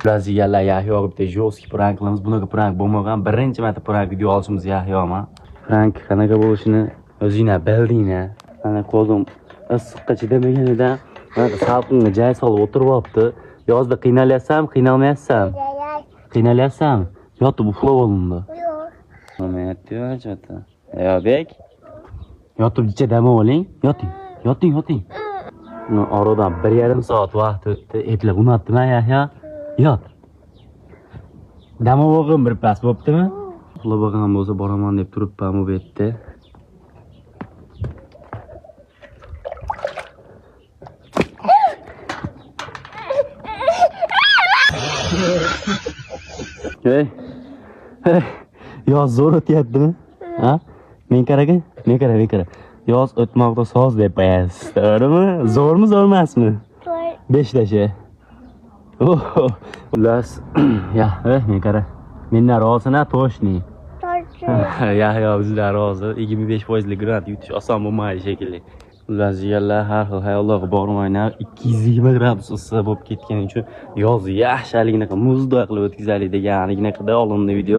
Jigarlar, Yahyo bitta жесткий prank qilamiz. Bunaqa prank bo'lmagan. Birinchi marta prank video olishimiz Yahyoman. Prank qanaqa bo'lishini o'zinglar bildinglar. Mana ko'zim issiqqa chidamaganidan mana salqinga joy solib o'tiribdi. Yozda qiynalyapsan, qiynalmayapsan? Qiynalyapsan? Yotib uxlab olindi. Yo'q. Olmayapti ancha. Hayobek. Yotib jicha dam oling. Yoting. Yoting, yoting. Oradan 1,5 soat vaqt o'tdi. Eplab unatdimi Yahyo? Yot. Dam olg'in bir pas bo'ptimi? Uxlab olgan bo'lsa boraman deb turibman bu yerda. Hey. Hey. Yoz zo'r o'tyaptimi? Ha? Men qaraga? Men qara, men qara. Yoz o'tmoqda soz deb qo'yasiz. To'g'rimi? Zo'rmi, zo'r emasmi? Zo'r. 5 tasha. Xullas, ya, men qara. Mendan rozini, toshni. Toshni. Yahyo bizdan rozi. 25% grant yutish oson bo'lmaydi shekilli. Xullas, jigarlar, har xil hayollarga bormanglar. 220 gradus issiq bo'lib ketgani uchun yoz yaxshiligini muzday qilib o'tkazaylik deganligini qildi olindi video.